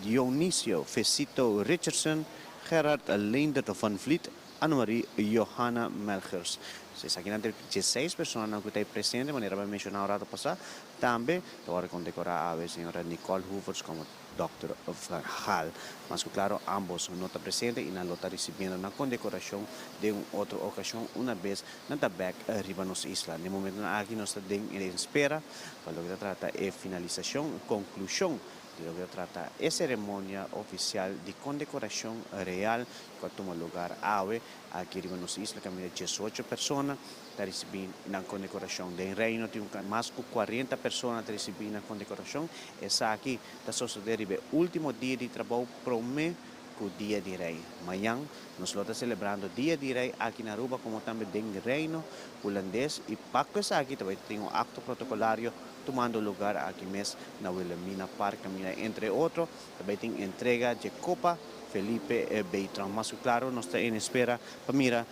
Dionisio Fesito Richardson, Gerard Leendert van Vliet, Annemarie Johanna Melgers. Esakinan ta e dieseis personanan ku ta e presente, manera bo a menshoná un rato pasá. Tambe ta wòrdu kondekorá awe señora Nicole Hoevers komo Dòkter Van Gaal. Mas ku klaro ambos no ta presente i nan lo ta risibiendo nan kondekorashon den un otro okashon una bes nan ta bèk riba nos isla. Na e momentunan aki nos ta den e espera pa loke ta trata e finalisashon, konklushon di loke ta trata e seremonia ofisial di kondekorashon real ku a tuma lugar awe aki riba nos isla kaminda diesocho persona ta risibí nan kondekorashon. Den Reino tin mas ku kuarenta persona ta risibí nan kondekorashon. Esaki ta sosodé riba e último dia di trabou promé ku Dia di Rei. Mañan nos lo ta selebrando Dia di Rei aki na Aruba komo tambe den Reino Hulandes i pa ku esaki ta bai tin un akto protokolario tumando lugar aki mes na Wilhelmina Park kaminda entre otro ta bai tin entrega dje Kopa Felipe Beltran. Mas ku klaro nos ta en espera pa mira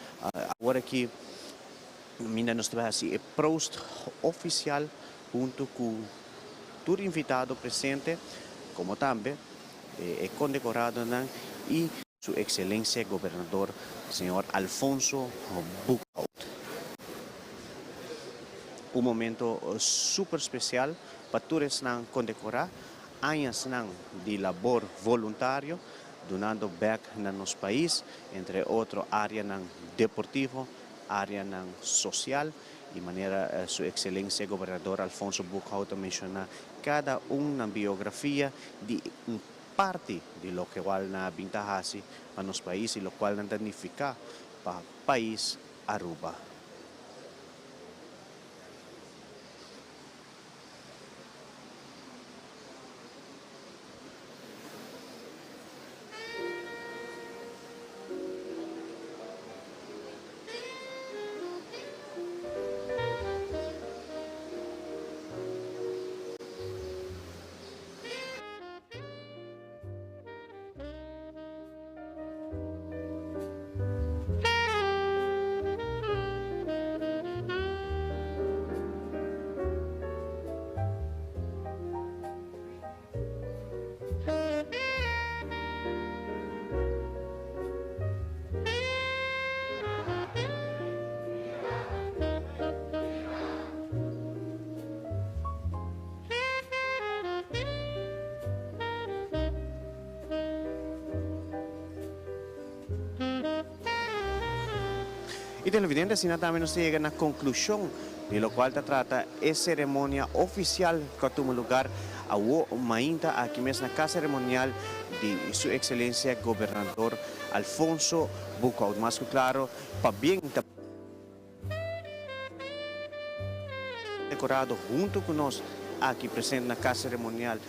awor aki Minda nos ta bai hasi e proost ofisial huntu ku tur invitado presente, komo tambe e kondekoradonan i Su Ekselensia Gobernador señor Alfonso Boekhoudt. Un momento super spesial pa tur esnan kondekorá, añasnan di labor voluntario dunando bèk na nos pais, entre otro áreanan deportivo, áreanan sosial i manera Su Ekselensia Gobernador Alfonso Boekhoudt a menshoná kada un nan biografia di un parti di loke-wal nan a bin ta hasi pa nos pais i lokual nan ta nifiká pa pais Aruba. Y televidente, asina tambe nos ta yega na conclusion di locual ta trata e ceremonia oficial cu a tuma lugar awo mainta aki mes na Casa Ceremonial di Su Excelencia Gobernador Alfonso Boekhoudt. Mas cu claro, pabien ta decorado hunto cu nos aki presente na Casa Ceremonial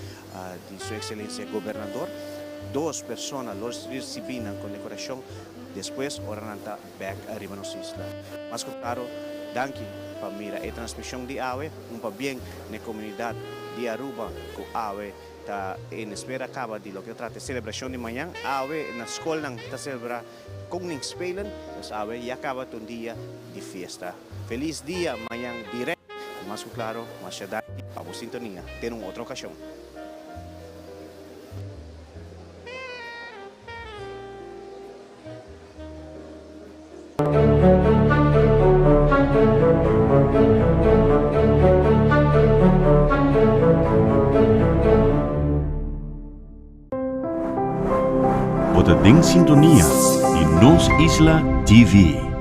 di Su Excelencia Gobernador. Dos persona lo ricibi nan condecoracion despues ora nan ta bek riba nos isla. Mas cu claro. Danki pa mira e transmision di awe, un pabien n'e comunidad di Aruba cu awe ta en espera caba di loke ta trata e celebracion di mañan. Awe na scolnan ta celebra Koningsspelen, dus awe ya caba ta un dia di fiesta. Feliz dia mañan direct y mas cu claro masha danki pa bo sintonia. Te un otro ocasion. Bo ta den sintonia di Nos Isla TV.